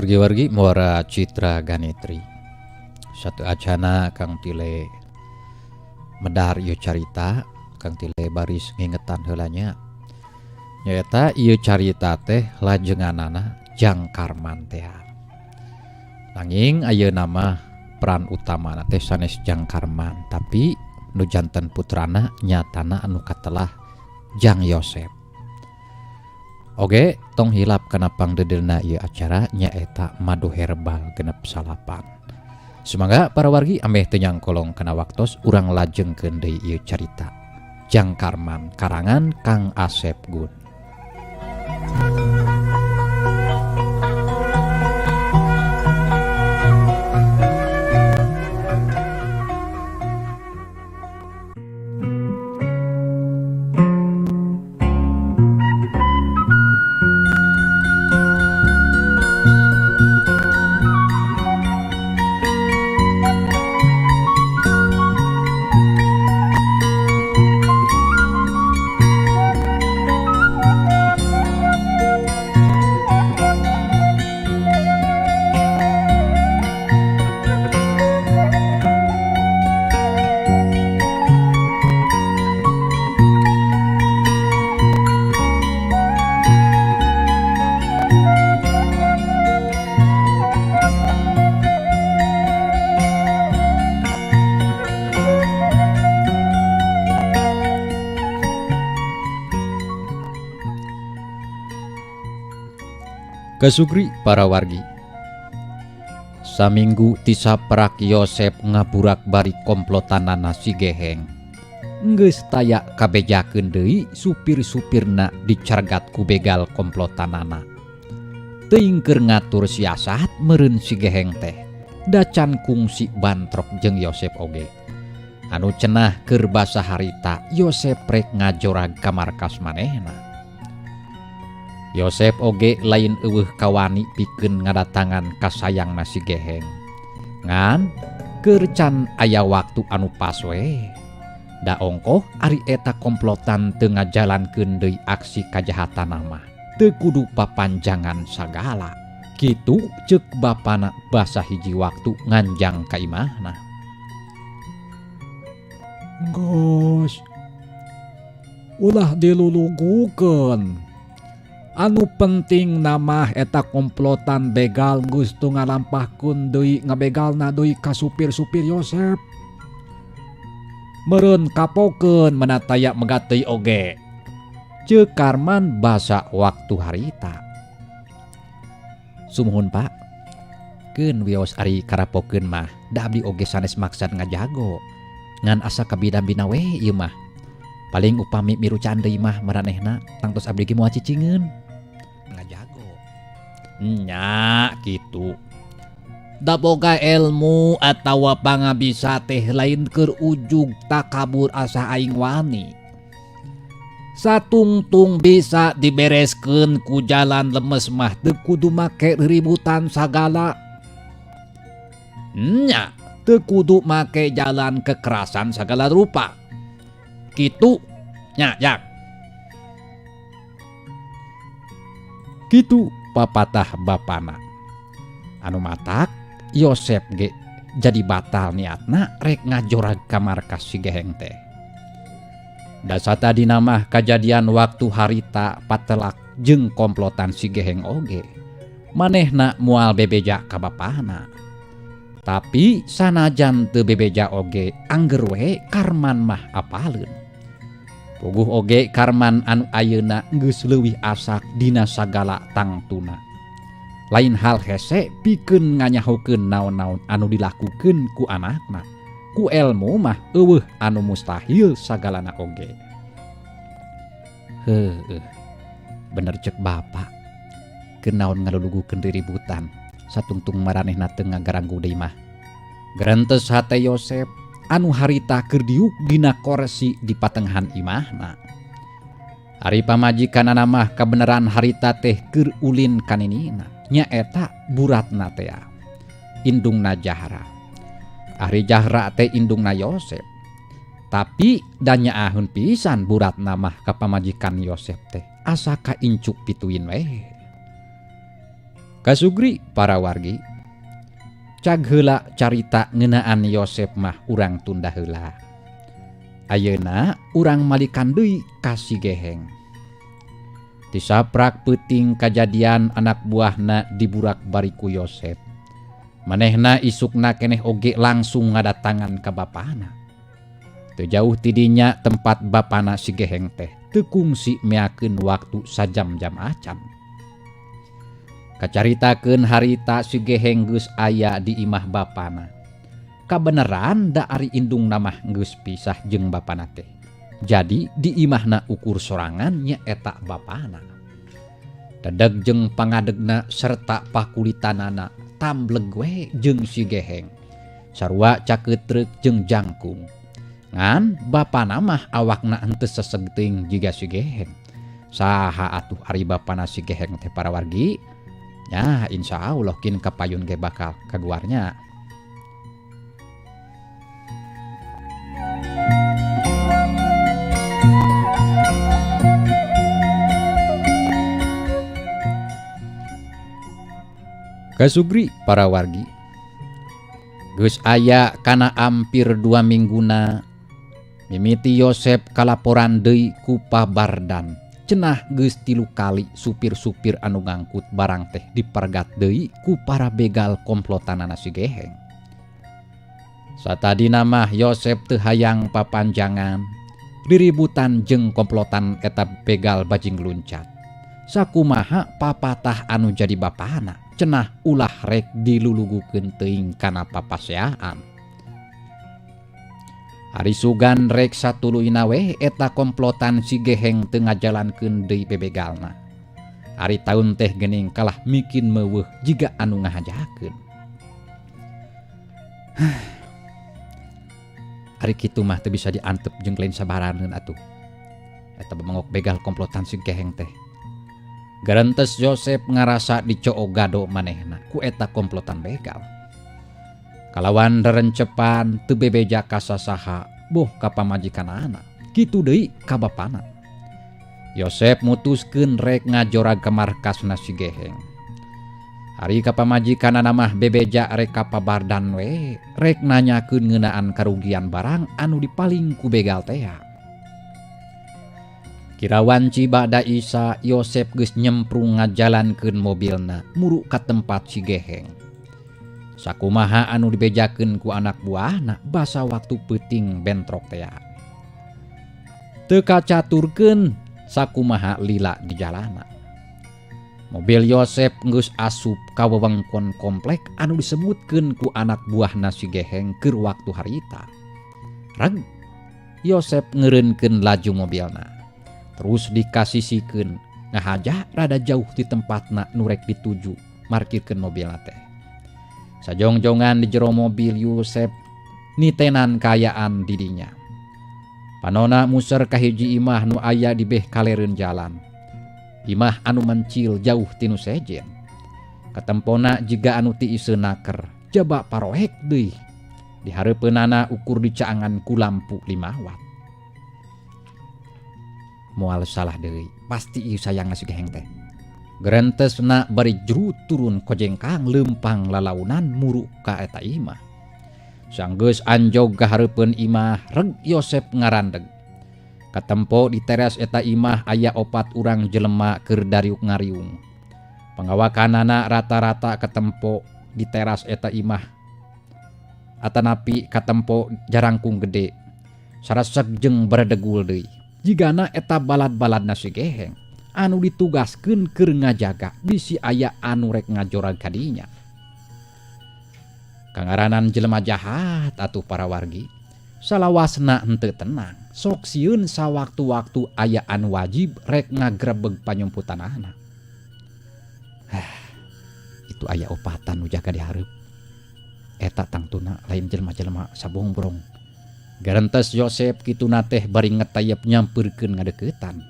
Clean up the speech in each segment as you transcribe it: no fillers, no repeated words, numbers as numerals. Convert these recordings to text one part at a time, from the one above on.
Wargi-wargi Muara Citra Ganitri. Satu acana Kang Tile medar ieu carita, Kang Tile baris ngingetan heula nya. Nyaeta ieu carita teh lajenganana Jang Karman teh. Nanging ayeuna mah peran utamana teh sanes Jang Karman, tapi nu janten putrana nyatana anu katelah Jang Yosep. Oge tong hilap kana pangdeudeulna ieu acara nyaeta Madu Herbal 69. Sumangga para wargi ameh teu nyangkolong kana waktos urang lajengkeun deui ieu carita Jang Karman karangan Kang Asep Gun. Kasukri para wargi. Saminggu tisaprak Yosep ngaburak bari komplotanana si Geheng. Geus taya kabejakeun deui supir-supirna dicargat ku begal komplotanana. Teuing keur ngatur siasat meureun si Geheng teh. Dacan kungsi bantrok jeung Yosep oge. Anu cenah keur basa harita Yosep rek ngajorag ka markas manehna. Yosep oge lain eueuh kawani pikeun ngadatangan kasayangna si Geheng. Ngan keur can aya waktu anu pas we. Da ongkoh ari eta komplotan teu ngajalankeun deui aksi kajahatanna mah. Teu kudu papanjangan sagala. Kitu ceuk bapana basa hiji waktu nganjang ka imahna. Geus ulah dilulugukeun. Anu penting namah eta komplotan begal geus teu ngalampahkeun deui ngabegalna deui ka supir-supir Yosep. Meureun kapokeun menataya megat deui oge. Ceuk Karman basa waktu harita. Sumuhun Pak. Keun wios ari karapokeun mah da abdi oge sanes maksad ngajago. Ngan asa kabina-bina we ieu mah. Paling upami mirucan deui mah maranehna tangtos abdi ge moal cicingeun. Ngajago. Nya kitu. Da boga ilmu atawa pangabisa teh lain keur ujug takabur asa aing wani. Satungtung bisa dibereskeun ku jalan lemes mah teu kudu make ributan sagala. Nya teu kudu make jalan kekerasan sagala rupa. Kitu nya jak. Kitu papatah bapana. Anu matak Yosep ge jadi batal niatna rek ngajorag ka markas si Geheng teh. Dasa tadi mah kajadian waktu harita patelak jeung komplotan si Geheng oge. Manehna moal bebeja ka bapana. Tapi sanajan teu bebeja oge angger we Karman mah apaleun. Puguh oge Karman anu ayeuna geus leuwih asak dina sagala tangtuna. Lain hal hese pikeun nganyahokeun naon-naon anu dilakukeun ku anakna. Ku elmu mah eueuh anu mustahil sagalana oge. Heueuh. Bener cek bapak. Kenaon ngalulugukeun riributan. Satungtung maranehna teu ngagaranggu deui mah. Gerentes hate Yosep anu harita keur diuk dina korsi di patengahan imahna. Ari pamajikanana mah kabeneran harita teh keur ulin kaninina. Nyaeta buratna tea. Indungna Jahra. Ari Jahra teh indungna Yosep. Tapi danyaahun pisan buratna mah ka pamajikan Yosep teh. Asa kaincuk pituin we. Kasugri para wargi. Cag heula carita ngeunaan Yosep mah urang tunda heula. Ayeuna urang malikan deui ka si Geheng. Tisaprak peuting kajadian anak buahna diburak bari ku Yosep. Manehna isukna keneh oge langsung ngadatangan ka bapana. Teu jauh ti dinya tempat bapana si Geheng teh teu kungsi meakeun waktu sajam-jam acan. Kacaritakeun harita si Geheng geus aya di imah bapana. Kabeneran da ari indungna mah geus pisah jeung bapana teh. Jadi di imahna ukur sorangan nyaeta bapana. Dedeg jeung pangadegna serta pakulitanana tambleg we jeung si Geheng. Sarua cakeut treuk jeung jangkung. Ngan bapana mah awakna henteu seseg teuing jiga si Geheng. Saha atuh ari bapana si Geheng teh para wargi? Ya insya Allah kin kapayun ge bakal kaguarnya. Kasugri para wargi. Geus aya kana ampir 2 mingguna mimiti Yosep kalaporan deui ku Pabardan. Cenah geus 3 kali supir-supir anu ngangkut barang teh dipergat deui ku para begal komplotanana si Geheng. Satadina mah Yosep teu hayang papanjangan, diributan jeung komplotan eta begal bajing luncat. Sakumaha papatah anu jadi bapana, cenah ulah rek dilulugukeun teuing kana papaseaan. Ari sugan rek satuluyna we eta komplotan si Geheng teu ngajalankeun deui bebegalna. Ari taun teh geuning kalah mikin meuweuh jiga anu ngahajakeun. Ari kitu mah teu bisa diantep jeung lain sabaraneun atuh. Eta bemengok begal komplotan si Geheng teh. Garentes Yosep ngarasa dicoog gado manehna ku eta komplotan begal. Kalawan rerencepan teu bebeja ka sasaha boh ka pamajikanana, kitu deui ka bapana. Yosep mutuskeun rek ngajorag ka markasna si Geheng. Ari ka pamajikanana mah bebeja rek ka Pabardan we, rek nanyakeun ngeunaan karugian barang anu dipaling ku begal tea. Kira wanci bada Isa, Yosep geus nyemprung ngajalankeun mobilna muru ka tempat si Geheng. Sakumaha anu dibejakeun ku anak buahna basa waktu peuting bentrok tea. Teu kacaturkeun sakumaha lila di jalana. Mobil Yosep geus asup ka wewengkon komplek anu disebutkeun ku anak buahna si Geheng keur waktu harita. Reg Yosep ngeureunkeun laju mobilna. Terus dikasisikeun ngahaja rada jauh ti tempatna nu rek dituju markirkeun mobilna teh. Sajongjongan di jero mobil Yosep nitenan kaayaan didinya. Panona muser ka hiji imah nu aya di beh kalereun jalan. Imah anu mencil jauh tinu sejen. Katempona jiga anu ti iseun naker, jaba paroek deui. Di hareupeunana ukur dicaangan ku lampu 5 watt. Moal salah deui, pasti ieu sayang si Geheng teh. Gerentesna bari juru turun kojengkang lempang lalaunan muru ka eta imah. Sanggeus anjog ka hareupeun imah, reg Yosep ngarandeg. Katempo di teras eta imah aya 4 urang jelema keur dariuk ngariung. Pangawakanana rata-rata katempo di teras eta imah. Atanapi katempo jarangkung gede. Saraseg jeung beredegul deui. Jigana eta balad-baladna si Geheng anu ditugaskeun keur ngajaga bisi aya anu rek ngajorag ka dinya. Kangaranan jelema jahat atuh para wargi, salawasna henteu tenang, sok sieun sawaktu-waktu aya anu wajib rek ngagrebeg panyumputanana. Itu aya opatan nu jaga di hareup. Eta tangtuna lain jelema-jelema sabongbrong. Garentes Yosep kituna teh bari ngetayep nyampeurkeun ngadeukeutan.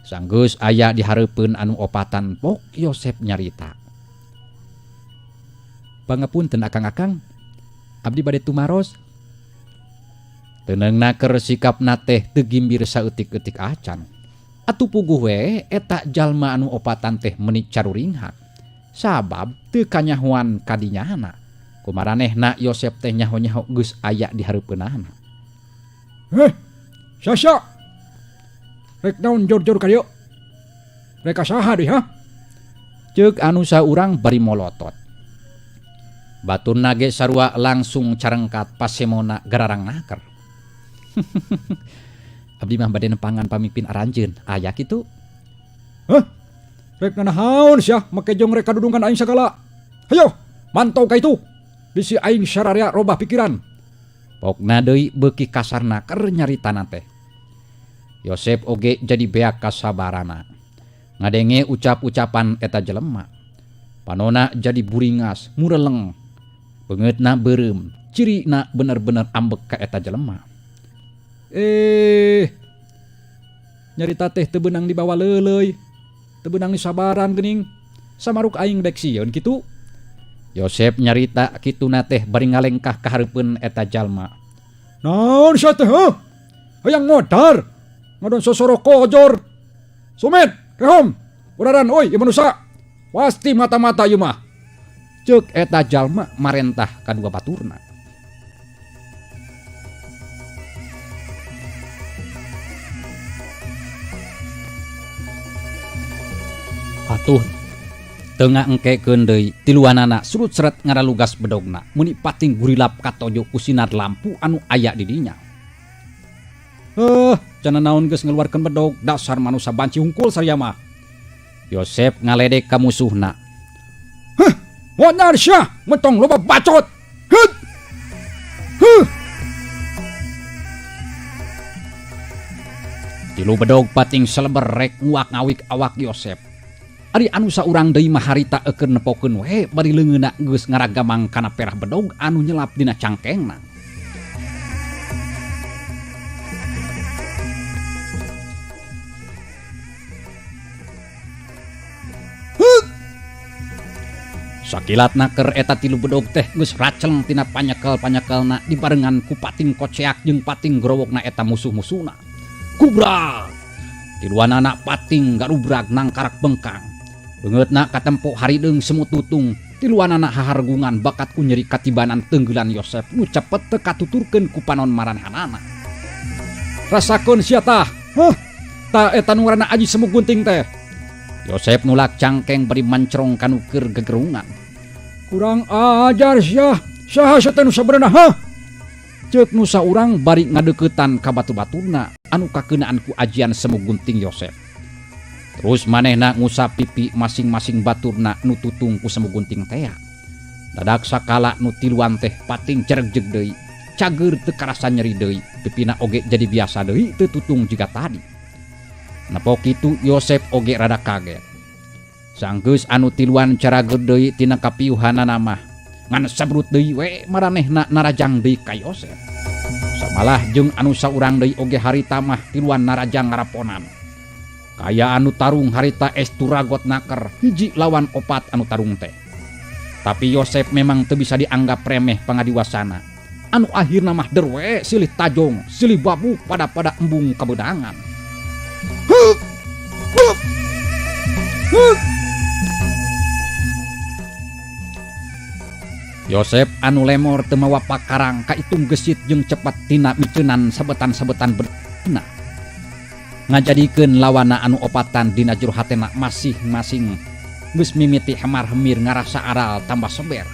Sanggeus aya di hareupeun anu opatan pok Yosep nyarita. Pangapunten akang-akang, abdi bade tumaros. Teunengna keur sikapna teh teu gimbir saeutik-eutik acan. Atuh puguh we eta jalma anu opatan teh meuni caruringhak. Sabab teu kanyahoan kadinyana. Kumaranehna Yosep teh nyaho-nyaho geus aya di hareupeunana. Heh, Sasya. Rek naon jor-jor ka dieu? Rek ka saha deui, hah? Ceuk anu saurang bari molotot. Baturna ge sarua langsung carengkat pasemona gararang naker. Abdi mah bade nepangan pamimpin aranjeun, aya kitu? Hah? Rek nanahaon sia make jong rek kadudungkan aing sagala. Hayo, mantau ka itu. Bisi aing sararea robah pikiran. Pokna deui beuki kasar naker nyaritana teh. Yosep oge jadi beak kasabarana. Ngadenge ucap-ucapan eta jelema. Panona jadi buringas, mureleng. Beungeutna beureum, cirina bener-bener ambek ka eta jelema. Nyarita teh teu beunang dibawa leuleuy. Teu beunang disabaran geuning. Samaruk aing dek sieun kitu. Yosep nyarita kituna teh bari ngalengkah ka hareupeun eta jalma. Naon sia teh, heuh? Hayang modar. Ngadon sosoro kojor. Sumet, rehom. Uraran euy ieu manusa. Pasti mata-mata ieu mah. Ceuk eta jalma marentah kadua baturna. Atuh teu ngaengkekeun deui tiluanana surut-seret ngaralugas bedogna meuni pating gurilap katojo ku sinar lampu anu aya di dinya. Heuh, cenah naon geus ngeluarkeun bedog, dasar manusa banci hungkul saria mah. Yosep ngaledek ka musuhna. Heuh, monar sia, mentong loba bacot. Heut. Heuh. Tilu bedog pating seleber rek nguak ngawik awak Yosep. Ari anu saurang deui mah harita eukeun nepokeun we bari leungeunna geus ngaragamang kana perah bedog anu nyelap dina cangkengna. Sakilat naker eta tilu bedog teh geus raceleng tina panyekel-panyekelna dibarengan ku pating koceak jeung pating growokna eta musuh-musuhna. Kubrak! Tiluanana pating garubrag nangkarak bengkang. Beungeutna katempo harideung semut tutung, tiluanana hahargungan bakat ku nyeri katibanan tenggelan Yosep nu cepet teu katuturkeun ku panon maranehanana. Rasakeun sia tah. Hah? Ta eta nu ngaranna Aji Semu Gunting teh. Yosep nulak cangkeng bari mancrong kanu keur gegerungan. Kurang ajar sia. Saha sia teh nu sabenerna, hah? Ceuk nu saurang bari ngadeuketan ka batu-batuna anu kakeunaan ku ajian Semu Gunting Yosep. Terus manehna ngusap pipi masing-masing baturna nu tutung ku Semu Gunting tea. Dadak sakala nu tiluan teh pating ceregjeg deui, cager teu karasa nyeri deui, pipina oge jadi biasa deui teu tutung jiga tadi. Nepo kitu Yosep oge rada kaget. Sanggeus anu tiluan carager deui tina kapiuhanana mah, ngan sabrut deui we maranehna narajang deui ka Yosep. Samalah jeung anu saurang deui oge harita mah tiluan narajang ngaraponan. Kaya anu tarung harita es turagot naker hiji lawan opat anu tarung teh. Tapi Yosep memang teu bisa dianggap remeh pangadiwasana. Anu akhirna mah derwe silih tajong, silih babuk pada-pada embung kabedangan. Yosep anu lemor teu mawa pakarang kaitung gesit jeung cepat tina miceunan sabetan-sabetan bedna. Ngajadikeun lawana anu opatan dina jero hatena masing-masing geus mimiti hemar-hemir ngarasa aral tambah seber.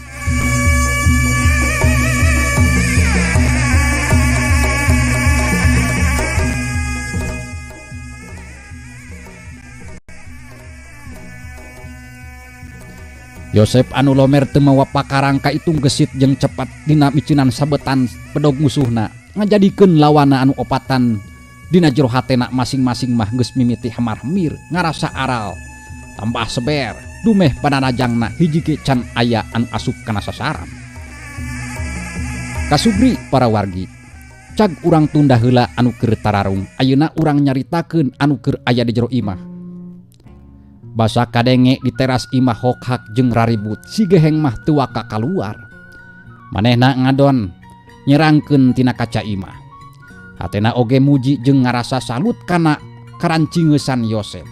Yosep anu lomer teu mawa pakarang kaitung gesit jeung cepat dina miceunan sabetan pedog musuhna ngajadikeun lawana anu opatan dina jero hatena masing-masing mah geus mimiti hemar-hemir ngarasa aral tambah seber dumeh pananajangna hiji ge can aya anu asup kana sasaran. Kasubri para wargi, cag urang tunda heula anu keur tararung, ayeuna urang nyaritakeun anu keur aya di jero imah. Basa kadenge di teras imah hokhak jeung raribut, si geheng mah teu waka kaluar. Manehna ngadon nyerangkeun tina kaca imah. Hatena oge muji jeung ngarasa salut kana karancingesan Yosep.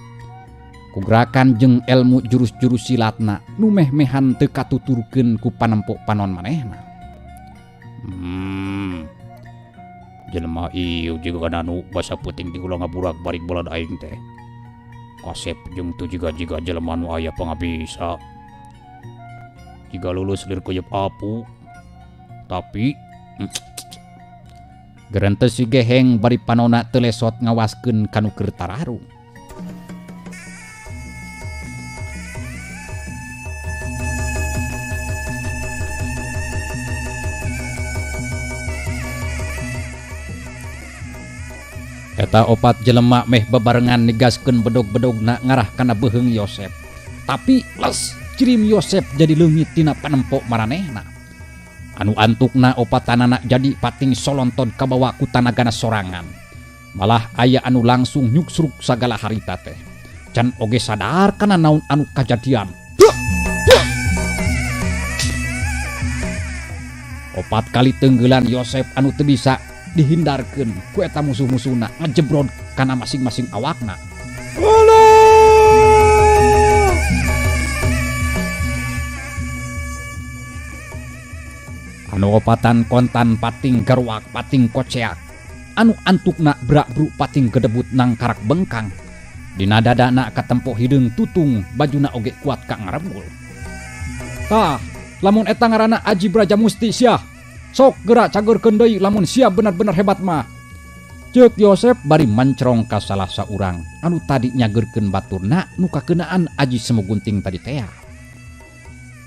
Ku gerakan jeung elmu jurus-jurus silatna nu meh-mehan teu katuturkeun ku panempok panon manehna. Jelema ieu jiga anu basa peuting diulang ngaburak barik balad aing teh. Kasep jeung teu jiga-jiga jelema nu aya pangabisa. Jiga lulus lir kuyep apu. Tapi gerentes si Geheng bari panona teu lesot ngawaskeun kanu keur tararung. Eta opat jelema meh bebarengan negaskeun bedog-bedogna ngarah kana beuheung Yosep. Tapi les cirim Yosep jadi leungit tina panempok maranehna. Anu antukna opatanana jadi pating solonton kabawa ku tanagana sorangan. Malah aya anu langsung nyuksruk sagala harita teh. Can oge sadar kana naon anu kajadian. Opat kali tenggelan Yosep anu teu bisa dihindarkeun ku eta musuh-musuhna ngajebrod kana masing-masing awakna. Allah! Anu opatan kontan pating garwak pating koceak. Anu antukna brak-bruk pating gedebut nang karak bengkang. Dina dadana katempo hideung tutung bajuna oge kuat ka ngarebul. Tah, lamun eta ngaranna Aji Braja Musti sia. Sok gerak cageurkeun deui lamun sia benar-benar hebat mah. Ceuk Yosep bari mencrong ka salah saurang anu tadi nyageurkeun baturna nu kakeunaan Aji Semu Gunting tadi tea.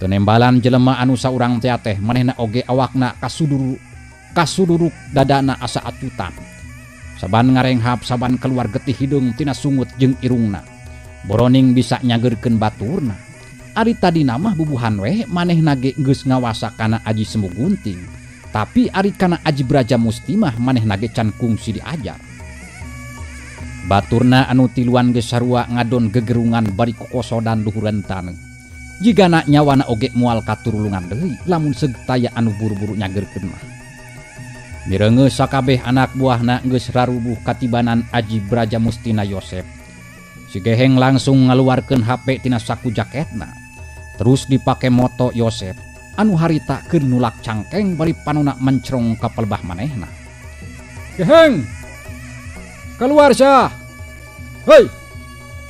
Tenembalan jelema anu saurang tea teh manehna oge awakna kasuduruk dadana asa acutan. Saban ngarenghap saban keluar getih hideung tina sungut jeung irungna. Boroning bisa nyageurkeun baturna. Ari tadi mah bubuhan we manehna ge geus ngawasa kana Aji Semu Gunting. Tapi ari kana Aji Braja Musti mah manehna ge can kungsi diajar. Baturna anu tiluan geus sarua ngadon gegerungan bari kokosodan luhureun taneuh. Jigana nyawana oge moal katurulungan deui lamun seug taya anu buru-buru nyageurkeun mah. Mireungeus sakabeh anak buahna geus rarubuh katibanan Aji Braja Mustina Yosep. Si Geheng langsung ngaluarkeun HP tina saku jaketna. Terus dipake moto Yosep. Anu harita keur nulak cangkeng bari panona mencrong ka palebah manehna. Geheng! Keluar sia! Hei!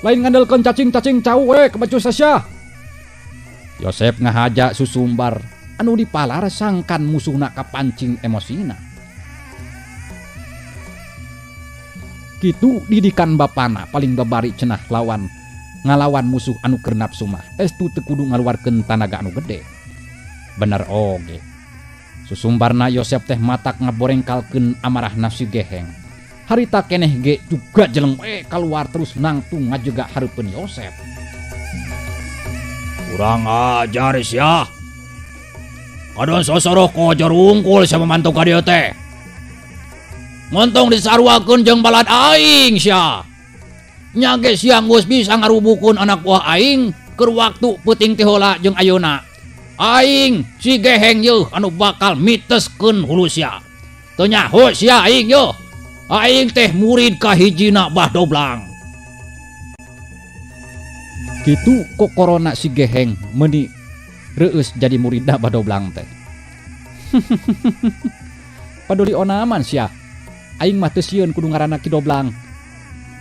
Lain ngandelkeun cacing-cacing cau we kebacu sia. Yosep ngahaja susumbar anu dipalar sangkan musuhna kapancing emosina. Kitu didikan bapana paling babari cenah lawan ngalawan musuh anu keur nafsu mah estu teu kudu ngaluarkeun tanaga anu gede. Bener oge. Susumbarna Yosep teh matak ngaborengkalkeun amarah nafsu Geheng. Harita keneh ge juga jeleng we kaluar terus nangtung ngajega hareupeun Yosep. Kurang ajar sia. Kadon sosoroh kojar wungkul sia mamantu ka dieu teh. Ngontong disaruakeun jeung balad aing sia. Nya ge sia geus bisa ngarubukeun anak buah aing keur waktu peuting teh heula jeung ayeuna. Aing si Geheng yeuh anu bakal miteskeun hulu sia. Teu nyaho sia aing yeuh. Aing teh murid kahijina Bah Doblang. Kitu kokorona si Geheng meuni reueus jadi muridna Bah Doblang teh. Paduli onaman sia. Aing mah teu sieun kudu ngaranna Ki Doblang.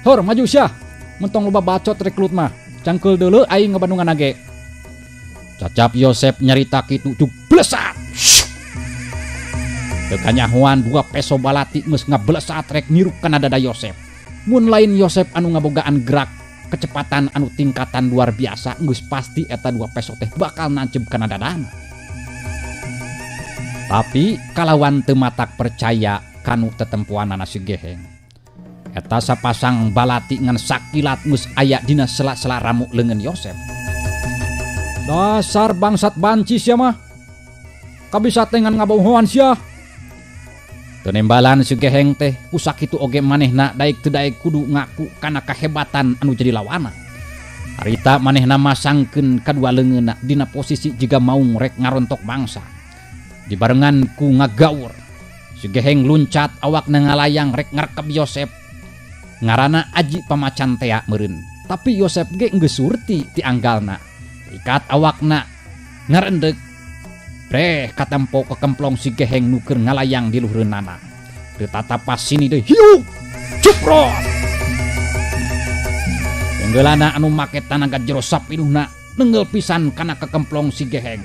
Hor maju sia. Mentong loba bacot rekrut mah. Cangkeul deuleu aing ngabandungan ge. Cacap Yosep nyarita kitu cuk blesat. Teu kanyahoan dua peso balati geus ngablesat rek ngirup kana dada Yosep. Mun lain Yosep anu ngabogaan gerak kecepatan anu tingkatan luar biasa geus pasti eta dua peso teh bakal nancep kana dadana. Tapi kalawan teu matak percaya kanu tetempuanana si Geheng. Eta sapasang balati ngan sakilat geus aya dina sela-sela ramuk leungeun Yosep. Dasar bangsat banci sia mah. Kabisa teh ngan ngabohongan sia. Tenembalan si Geheng teh ku sakitu oge manehna daek teu daek kudu ngaku kana kahebatan anu jadi lawana. Harita manehna masangkeun kadua leungeunna dina posisi jiga maung rek ngarontok bangsa. Dibarengan ku ngagaur. Si Geheng luncat awakna ngalayang rek ngarkeb Yosep. Ngaranna Aji Pamacan tea meureun. Tapi Yosep ge geus surti ti anggalna. Ikat awakna ngarendeg. Breh katempo kekemplong si Geheng nu keur ngalayang di luhureunana. Teu tatapas sini deui hiuk. Cuprot. Tenggeulana anu make tanaga jero sapinuhna nenggel pisan kana kekemplong si Geheng.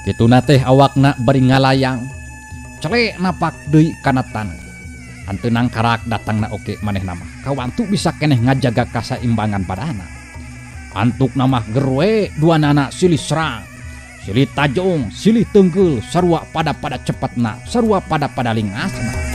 Kituna teh awakna bari ngalayang. Celek napak deui kana taneuh. Hanteunang karak datangna oge manehna mah. Kawantu bisa keneh ngajaga kasaimbangan badana. Antukna mah gerwe duanana silih serang, silih tajong, silih tenggel, sarua pada-pada cepetna, sarua pada-pada lingasna.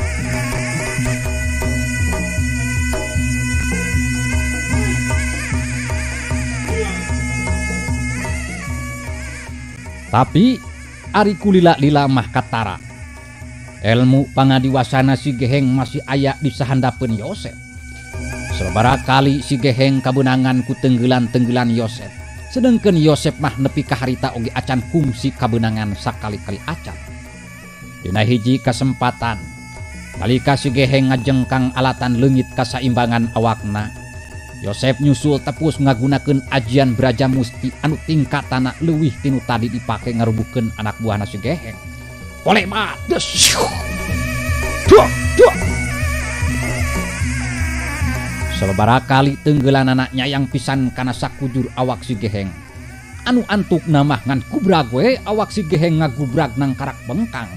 Tapi ari kulila-lila mah katara. Elmu pangadiwasana si Geheng masih aya di sahandapeun Yosep. Sababaraha kali si Geheng kabeunangan ku tenggelan-tenggelan Yosep. Sedengkeun Yosep mah nepi ka harita oge acan kungsi kabeunangan sakali-kali acan. Dina hiji kasempatan, nalika si Geheng ngajengkang alatan leungit kasaimbangan awakna, Yosep nyusul tepus ngagunakeun ajian braja musti anu tingkatana leuwih tinu tadi dipake ngarubuhkeun anak buahna si Geheng. Kolemat des. Dua, dua. Sababaraha kali tenggelanana nyayang pisan kana sakujur awak si Geheng. Anu antukna mah ngan kubrag we awak si Geheng ngagubrag nang karak bengkang.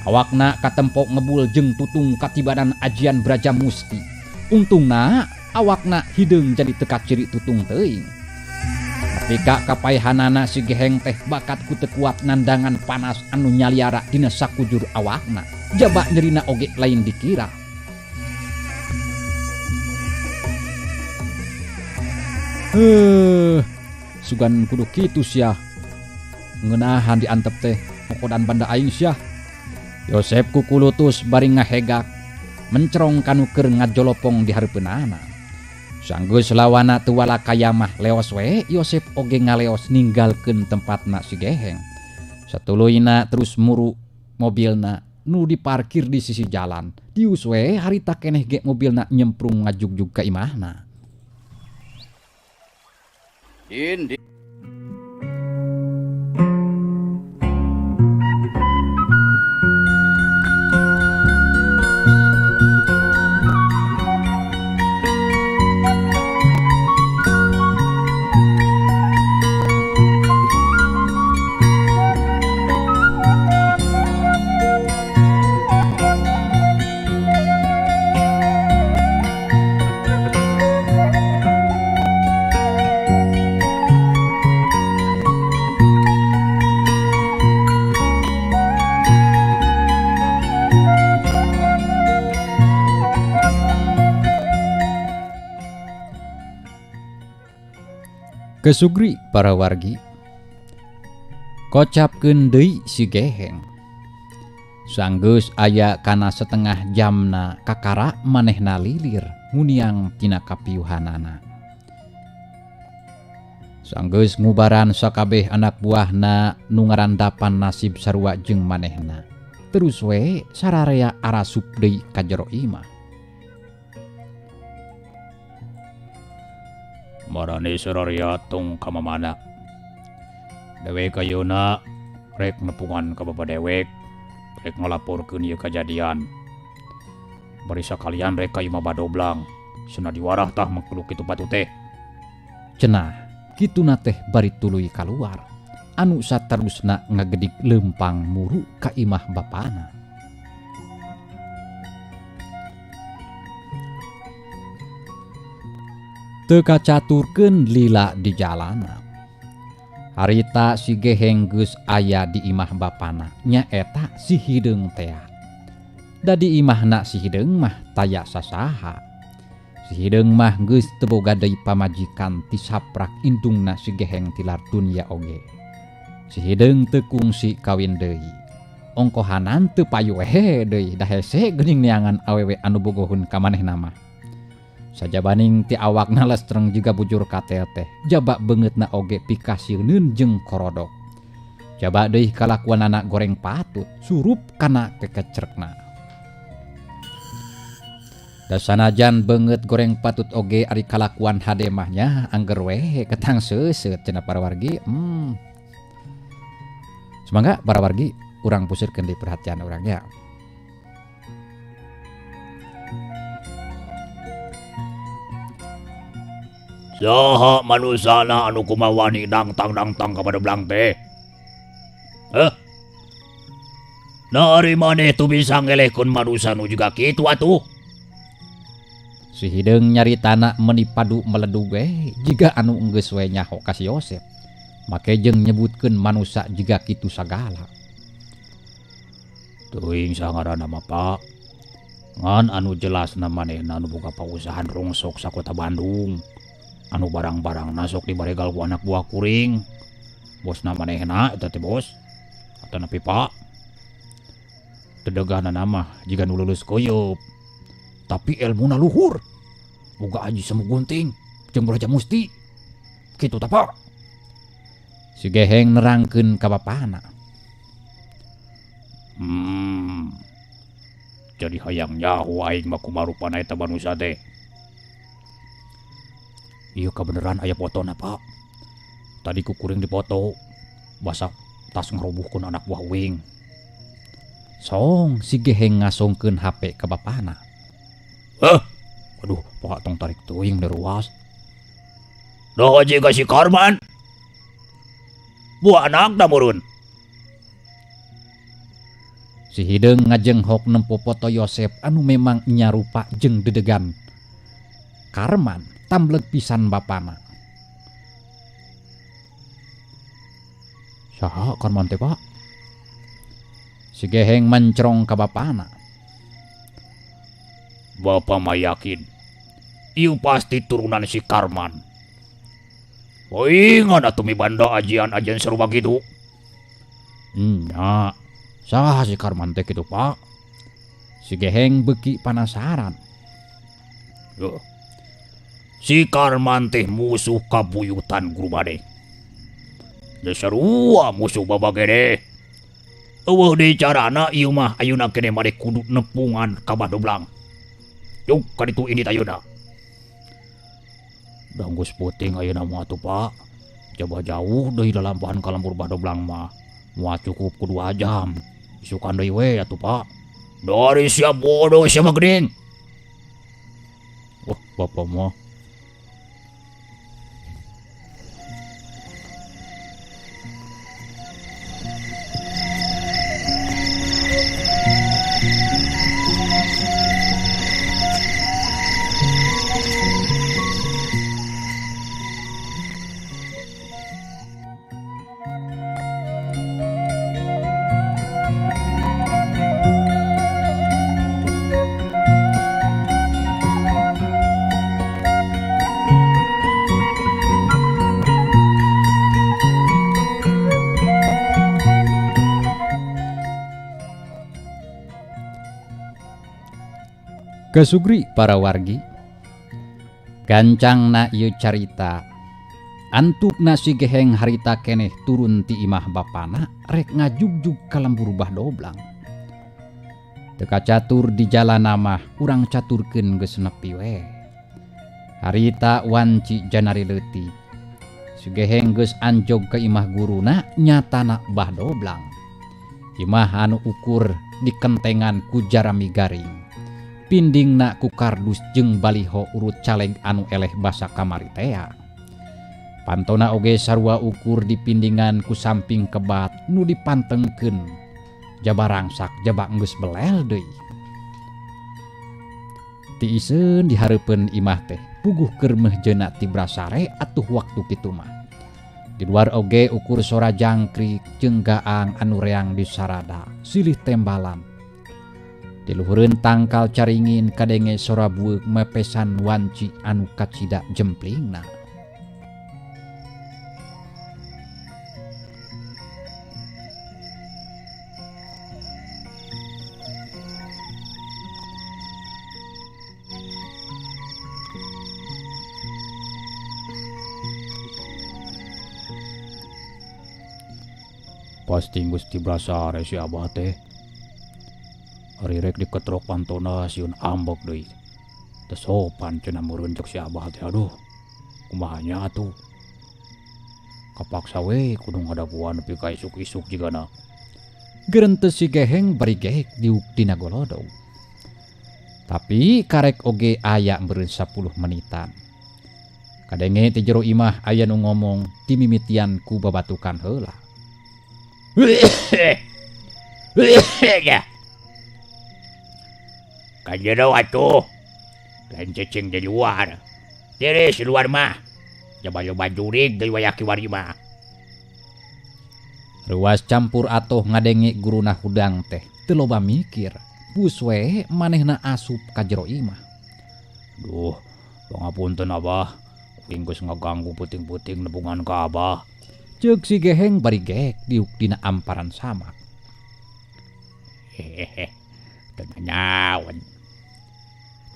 Awakna katempo ngebul jeung tutung katibanan ajian braja musti. Untungna awakna hideung jadi teu kaciri tutung teuing. Ketika kapaehanana si Geheng teh bakat ku teu kuat nandangan panas anu nyaliara dina sakujur awakna. Jaba nyerina oge lain dikira. Sugan kudu kitu sia. Ngeunahan diantep teh mokodan banda aing sia. Yosep kukulutus bari ngahegak mencerong kanu keur ngajolopong di hareupeunana. Sanggeus lawana teu walakaya mah leos we Yosep oge ngaleos ninggalkeun tempatna si Geheng. Satuluyna terus muru mobilna nu diparkir di sisi jalan. Dius we harita keneh ge mobilna nyemprung ngajugjug ka imahna. Indi. Kesugri para wargi kocapkeun deui si Geheng. Sanggeus aya kana setengah jamna kakara manehna lilir nguniang tina kapiuhanana. Sanggeus ngubaran sakabeh anak buahna nu ngarandapan nasib sarua jeung manehna. Terus we sararea arasup deui ka jero imah. Marane sararia tong ka mamana. Dewek ayeuna rek nepungan ka bapa dewek, rek ngalaporkeun ieu kajadian. Bari sakalian rek ka imah Badoblang, cenah diwarah tah makhluk kitu batu teh. Cenah kituna teh bari tuluy kaluar. Anu saterusna ngagedig leumpang muru ka imah bapana. Teu kacaturkeun lila di jalana. Harita si Geheng geus aya di imah bapana, nyaeta si Hideung tea. Da di imahna si Hideung mah taya sasaha. Si Hideung mah geus teu boga deui pamajikan ti saprak indungna si Geheng tilar dunya oge. Si Hideung teu kungsi kawin deui. Ongkohanan teu payu we deui da hese geuning neangan awewe anu bogoheun ka manehna mah. Sajabaning ti awakna lestreng juga bujur katel teh, jaba beungeutna oge pikasieuneun jeung korodok. Jaba deui kalakuanana goreng patut, surup kana kekecrekna. Da sanajan beungeut goreng patut oge ari kalakuan hade mah nya angger we ketang seuseut cenah para wargi. Semoga para wargi urang pusirkeun di perhatian urang ya. Saha manusana anu kumawani dangtang-dangtang ka Badoblang teh? Heh? Nah ari maneh tu bisa ngelehkeun manusa nu jiga kitu atuh? Si hideung nyaritana meuni padu meledug we jiga anu enggeus we nyaho ka si Yosep. Make jeung nyebutkeun manusa jiga kitu sagala. Teuing sangaranna mah Pak. Ngan anu jelasna manehna anu boga pausahaan rongsok sakota Bandung. Anu barang-barangna sok dibaregal ku anak buah kuring. Bosna manehna eta teh bos. Atanapi Pak. Tedeganana mah jiga nu leuleus keuyeup. Tapi elmuna luhur. Boga aji semu gunting jeung Raja Musti. Kitu tah Pak. Si Geheng nerangkeun ka bapana. Jadi hayang nyaho aing mah kumaha rupana eta manusa teh. Ieu kabeneran aya fotona Pak. Tadi ku kuring dipoto. Basa tas ngerobuhkeun anak buah uing. Song si Geheng ngasongkeun HP ka bapana. Hah? Aduh, Pak tong tarik teuing deruas. Doh jiga si Karman. Buah anakna meureun. Si hideung ngajenghok nempo foto Yosep anu memang nyarupa jeung dedegan. Karman tambleg pisan bapana. Saha Karman teh Pak? Si Geheng mencrong ka bapana. Bapa mah yakin ieu pasti turunan si Karman. Poingan atuh mibanda ajian-ajian serupa kitu. Nya, saha si Karman teh kitu Pak? Si Geheng beuki panasaran. Duh. Si Karman teh musuh kabuyutan guru maneh. Geus sarua musuh babagede. Eueuh deui carana ieu mah ayeuna keneh maneh kudu nepungan ka Badoblang. Yuk ka ditu indit ayeuna. Da geus peuting ayeuna mah atuh Pak. Coba jauh deui lalampahan ka lembur Badoblang mah. Moal cukup ku 2 jam. Isukan deui we atuh Pak. Dari siap bodoh sia mah geuning. Wah, bapak mah. Kesugri para wargi, gancangna ieu carita, antukna si Geheng harita keneh turun ti imah bapana rek ngajugjug ka lembur Bah Doblang. Teu kacatur di jalana mah urang caturkeun geus nepi we. Harita wanci janari leutik. Si Geheng geus anjog ka imah guruna nyatana Bah Doblang. Imah anu ukur dikentengan ku jarami garing. Pindingna ku kardus jeung baliho urut caleg anu eleh basa kamari tea. Pantona oge sarua ukur dipindingan ku samping kebat nu dipantengkeun. Jaba rangsak jaba geus belel deui. Tiiseun dihareupeun imah teh puguh keur meuhjeuna tibra sare atuh waktu kitu mah. Di luar oge ukur sora jangkrik jeung gaang anu reang disarada silih tembalan. Di luhureun tangkal caringin kadenge sora bueuk mepesan wanci anu kacida jemplingna. Pasti geus tibrasare si Abah teh. Ari rek diketrok pantona sieun ambek deui. Teu sopan cenah meureun cek si Abah teh aduh. Kumaha nya atuh. Kapaksa we kudu ngadaguan nepi ka isuk-isuk jigana. Gerentes si Geheng bari gehek diuk dina golodog. Tapi karek oge aya meureun 10 menitan. Kadenge ti jero imah aya nu ngomong dimimitian ku babatukan heula. Ka jero atuh. Lain cicing di luar. Tiris di luar mah. Coba-coba jurig deui wayah kiwari mah. Ruas campur atoh ngadenge guruna hudang teh teu loba mikir. Bus we manehna asup ka jero imah. Duh, pangapunten Abah. Uing geus ngaganggu peuting-peuting nebungan ka Abah. Ceuk si Geheng bari gehek diuk dina amparan samak. Hehehe. Teu nanaon.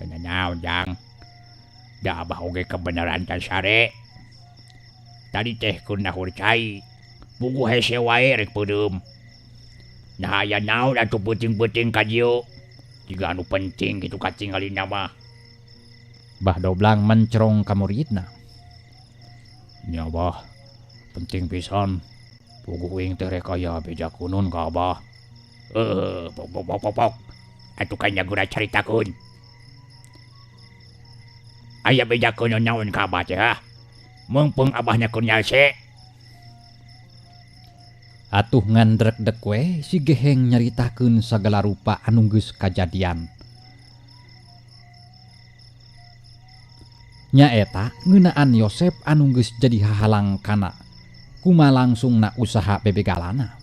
Teu nanaon jang. Da Abah oge kebenaran can sare. Tadi teh keur nahur cai. Puguh hese wae rek peudeum. Nah aya naon atuh peuting-peuting ka dieu. Jiga anu penting kitu katingalina mah. Bah Doblang mencerong ka muridna. Nya Bah, penting pisan. Puguh uing teh rek aya beja kunun ka Abah. Pok pok pok pok. Atuh kan nyagura caritakeun. Aya beja kunun naon ka Abah teh ha? Meungpeung Abahnya keur nyalse. Atuh ngandrek-dek we si Geheng nyaritakeun sagala rupa anu geus kajadian. Nyaeta ngeunaan Yosep anu geus jadi hahalang kana kuma langsungna usaha bebegalana.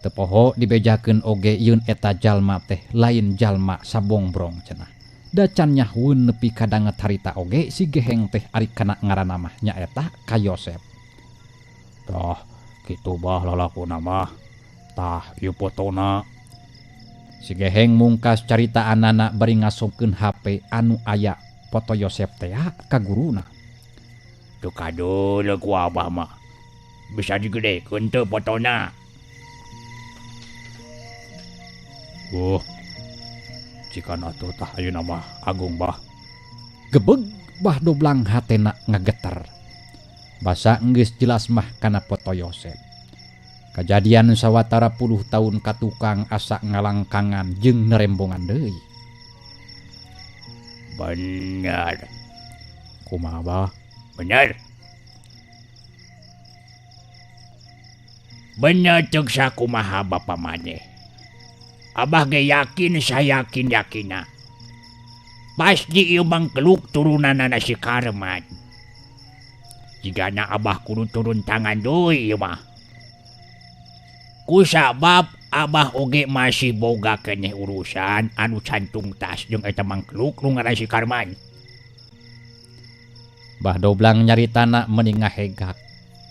Teu poho dibejakeun oge yeun eta jalma teh lain jalma sabongbrong cenah. Da can nyahueun nepi ka danget harita oge si Geheng teh ari kana ngaranna mah nyaeta ka Yosep. Tah kitu bah lalakuna mah. Tah ieu fotona. Si Geheng mungkas caritaanana bari ngasongkeun HP anu aya foto Yosep teh ka guruna. Teu kadeuleu ku Abah mah. Bisa digedekeun teu fotona. Jika atuh tah ayeuna mah agung bah. Gebeg Bah Doblang hatena ngageter. Basa geus jelas mah kana foto Yosep. Kajadian sawatara puluh tahun ka tukang asa ngalangkangan jeung nerembongan deui. Bener. Kumaha bah? Bener. Bener ceuk sakumaha bapa maneh. Abah ge yakin sayakin-yakina. Pasti ieu mangkeluk turunanana si Karman. Jigana Abah kudu turun tangan deui ieu mah. Kusabab Abah oge masih boga keneh urusan anu cantung tas jeung eta mangkeluk nu ngaran si Karman. Bah Doblang nyaritana meni ngahegak.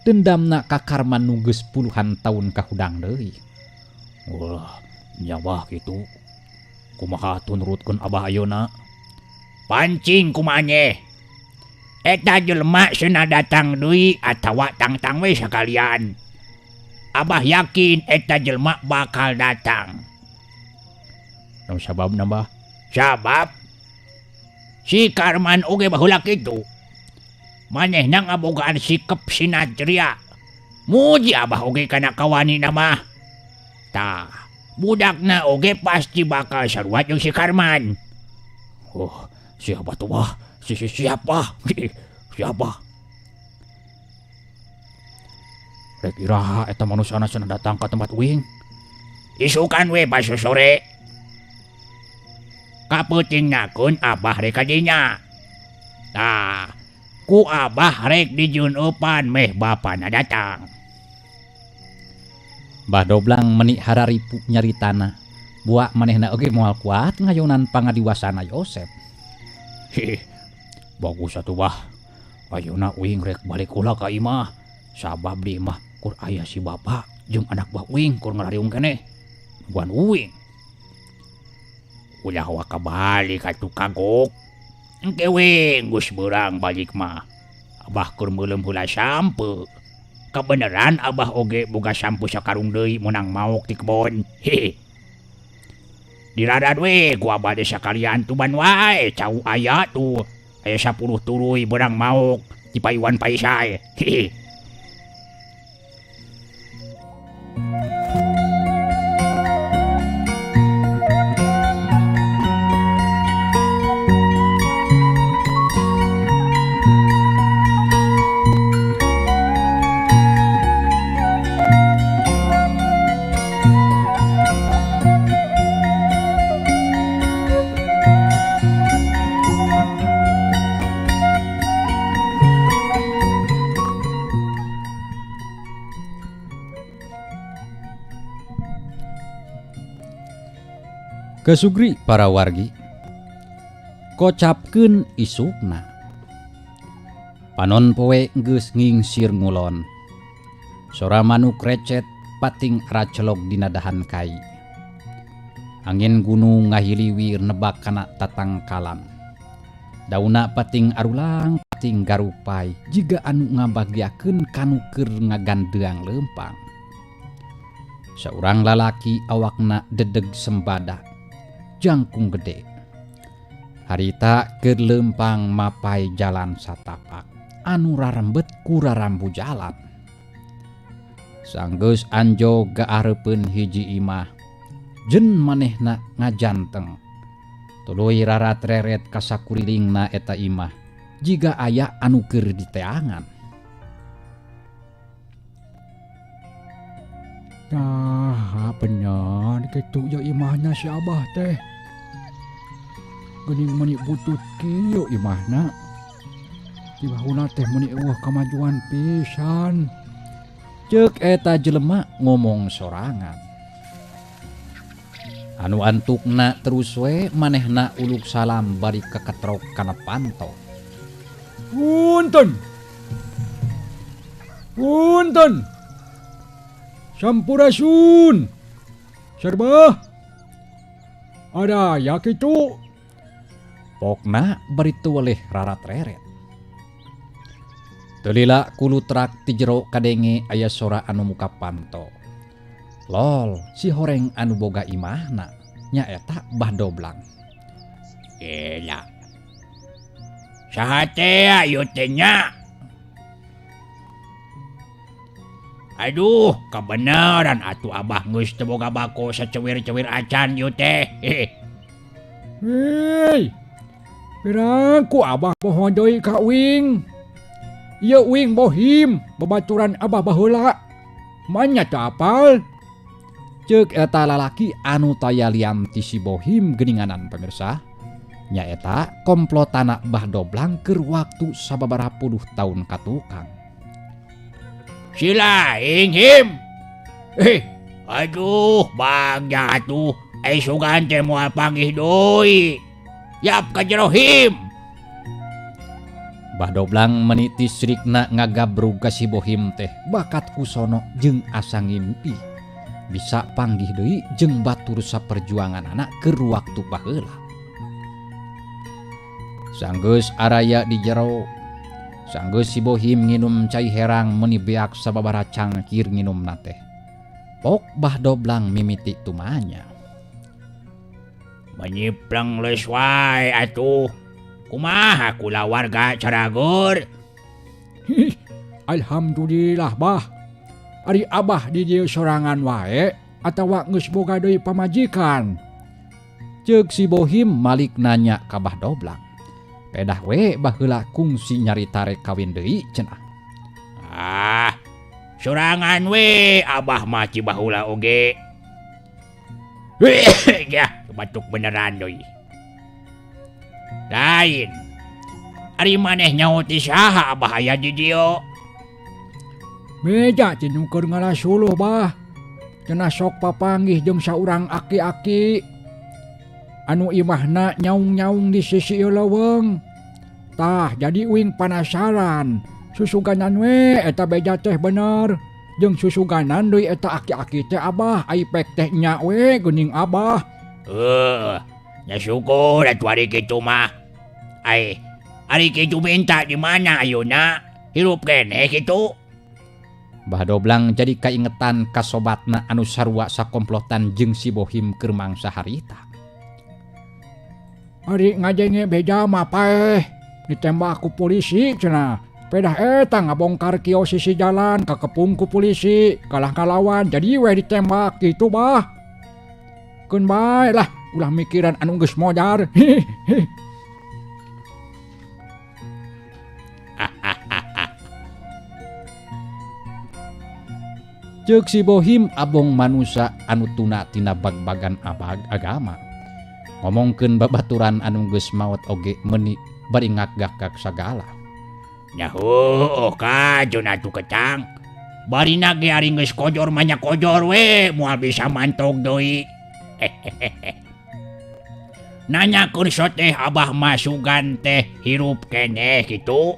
Dendamna ka Karman nu geus puluhan taun kahudang deui. Ulah, nya bah kitu. Kumaha atuh nurutkeun Abah ayeuna? Pancing kumaha nyeh. Eta jelema cenah datang deui atawa tangtang we sakalian. Abah yakin eta jelema bakal datang. Naon sababna bah? Sabab si Karman oge baheula kitu. Manehna ngabogaan sikep sinatria. Muji Abah oge kana kawanina mah. Tah, budakna oge pasti bakal sarua jeung si Karman. Oh, siapa tuh bah? Si siapa? Siapa? Rek iraha eta manusiana cenah datang ka tempat uing. Isukan we pas sore. Kapeutingnakeun Abah rek ka dinya. Tah, ku Abah rek dijuneupan meh bapana datang. Bah Doblang meni hararipu nyaritana. Buak manehna oge moal kuat ngayonan pangadiwasana Yosep. Hih, bagus atuh bah. Ayeuna uing rek balik heula ka imah. Sabab di imah kur aya si bapa jeung anak buah uing kur ngarariung keneh. Nungguan uing. Ulah waka balik atuh kagok. Engke we geus beurang balik mah. Abah keur meuleum heula sampe. Kebeneran Abah oge boga sampu sakarung deui meunang maok ti kebon. Hehe. Diradad we ku Abah teh sakalian tuban wae cau aya tuh. Aya 10 tuluy beurang maok ti payuan Paisai. Hehe. Kesugri para wargi kocapkeun isukna panon poe geus ngingsir ngulon sora manuk recet pating racelog dina dahan kai angin gunung ngahiliwir nebak kana tatangkalan dauna pating arulang pating garupai jiga anu ngabagiakeun kanu keur ngagandeang leumpang saurang lalaki awakna dedeg sembada jangkung gede harita keur leumpang mapai jalan satapak anu rarembet ku rarambu jalan sanggeus anjog gaareupeun hiji imah jen manehna ngajanteng tuluy rarat-reret ka sakurilingna eta imah jiga aya anu keur diteangan. Nah, bener kitu ya imahna si Abah teh. Geuning meuni butut kieu imahna. Di baheula teh meuni eueuh kamajuan pisan. Ceuk eta jelema ngomong sorangan. Anu antukna terus we manehna uluk salam bari kaketrok kana panto. Punten. Punten. Sampurasun. Serbah. Ada ya kitu. Pokna bari teu weleh rarat-reret. Teu lila kulutrak ti jero kadenge aya sora anu muka panto. Lol, si horeng anu boga imahna nyaeta Bah Doblang. Gila. Saha teh ieu teh nya? Aduh, kebenaran atuh Abah geus teu boga bako sacewir-cewir acan ieu teh. Hei. Pirangku Abah poho deui ka uing. Ieu uing bohim babaturan Abah baheula. Manya teu apal? Ceuk eta lalaki anu taya lian ti si Bohim geuninganan pemirsa. Nyaeta komplotana Bah Doblang keur waktu sababaraha puluh taun katukang. Si laing him. Aduh, bagja atuh. Ai sugan teh moal panggih deui. Yap ka jero him. Bah Doblang meniti srikna ngagabrug ka si Bohim teh bakat kusono jeung asa ngimpi. Bisa panggih deui jeung batur saperjuangan anak keur waktu baheula. Sanggeus araya di jero, sanggeus si Bohim nginum cai herang meuni beak sababaraha cangkir nginumna teh. Pok Bah Doblang mimiti tumanya. Menyipleng leus wae atuh. Kumaha kulawarga caragur? Alhamdulillah bah. Ari Abah di dieu sorangan wae atawa geus boga deui pamajikan? Ceuk si Bohim malik nanya ka Bah Doblang. Pedah we baheula kungsi nyarita rek kawin deui cenah. Ah, sorangan we Abah mah ci baheula oge. Ya, batuk beneran deui. Lain. Ari maneh nyaho ti saha Abah aya di dieu? Meja ti nu keur ngalasuluh bah. Cenah sok papanggih jeung saurang aki-aki anu imahna nyaung-nyaung di sisi ieu leuweung. Tah jadi uing panasaran. Susuganan we eta beja teh bener. Jeung susuganan deui eta aki-aki teh Abah ai pek teh nya we geuning Abah. Heuh, nya syukur atuh ari kitu mah. Ai, ari kitu minta di mana ayeuna? Hirup keneh kitu. Bah Doblang jadi kaingetan ka sobatna anu sarua sakomplotan jeung si Bohim keur mangsa harita. Ari ngajenge beja mah paeh ditembak ku polisi cenah. Pedah eta ngabongkar kios sisi jalan kakepung ku polisi kalah kalawan jadi weh ditembak gitu bah. Keun bae lah ulah mikiran anu geus modar. Ceuk si Bohim abong manusa anu tuna tina bag-bagan abag agama. Ngomongkeun babaturan anu geus maot oge meuni bari ngagak-gak sagala. Nyaho kajun atuh kecang. Barina ge ari geus kojor mah nya kojor we moal bisa mantog deui. Nanyakeun soteh abah mah sugan teh hirup keneh kitu.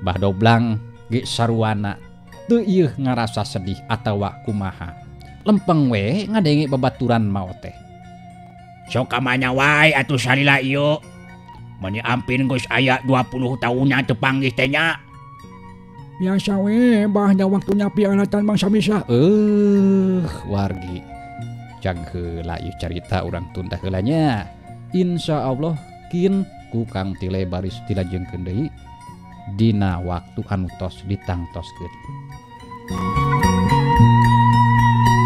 Bah Doblang ge saruana teu ieuh ngarasa sedih atawa kumaha. Lempeng we ngadenge babaturan maot teh. Sok kamana wae atuh salila ieu. Meuni ampin geus aya 20 taunna teu panggih teh nya. Biasa we bah da waktu nyapi alatan bangsa bisa. Wargi. Jag heula ieu carita urang tunda heula nya. Insyaallah kin ku Kang Tile baris dilajengkeun deui dina waktu anu tos ditangtoskeun.